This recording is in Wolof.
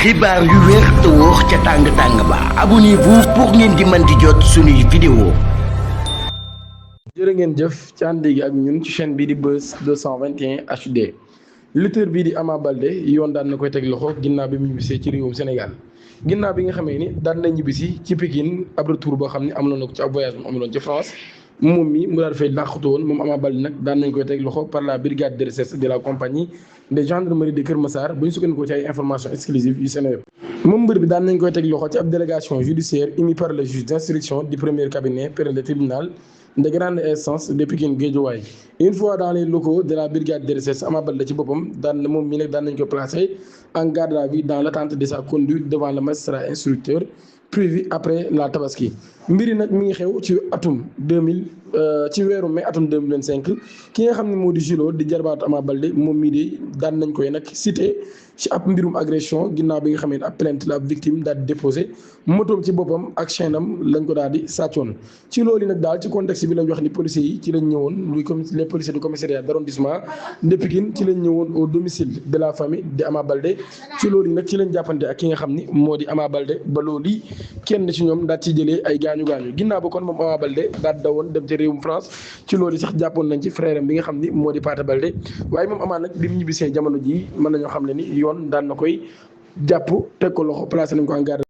xibaar yu wér te wóor ca tàng-tàng ba abonnez-vous pour ngeen di mën di jot suñuy vidéo. jërë ngeen jëf ci ànd gi ak ñun ci chaîne bii di Buzz 221 HD lutteur bii di Ama Baldé yoon daan na koy teg loxo ginnaaw bi mu ñibbisee ci réewum Sénégal ginnaaw bi nga xamee ni daan na ñibbisi ci Pikine ab retour boo xam ne amuloon na ko ci ab voyage mu amuloon ci France moom mi mu daal fay làqatu woon moom Ama Baldé nag daan nañ koy teg loxo par la brigade de recherche de la compagnie de gendarmerie de Kër Massar bu ñu sukkandikoo ci ay information exclusive yu Sénégal moom mbër bi daan nañ koy teg loxo ci ab délégation judiciaire émise par le juge d'instruction du premier cabinet près le tribunal de grande instance de Pikine Guédiawaye une fois dans les locaux de la brigade de recherche Ama Baldé ci boppam daan moom mi nag daan nañ ko placé en garde à vue dans l'attente de sa conduite devant le magistrat instructeur prévu après la tabaski mbiri nag mi ngi xew ci atum 2000 ci weeru mai atum 2025 ki nga xam ne moo di Julo di jarbaatu Ama Baldé moom mii de daan nañ koy nag cité ci ab mbirum agression ginnaaw bi nga xam ne ab plainte la ab victime daal di déposé motoom ci boppam ak chaîne am lañ ko daal di sàccoon ci loolu nag daal ci contexte bi lañ wax ni policiers yi ci lañ ñëwoon muy comme les policiers du commissariat d'arrondissement de Pikine ci lañ ñëwoon au domicile de la famille de Ama Baldé ci loolu nag ci lañ jàppante ak ki nga xam ni moo di Ama Baldé ba loolu kenn ci ñoom daal ci jëlee ay gaañu ginnaaw ba kon moom Ama Baldé daal di dawoon dem ci réewum France ci loolu sax jàppoon nañ ci frère am bi nga xam ni moo di Pathé Baldé waaye moom Ama nag bi mu ñibbisee jamono jii mën nañoo xam ne ni yoon daan na koy jàpp teg ko loxo placé nañ ko en garde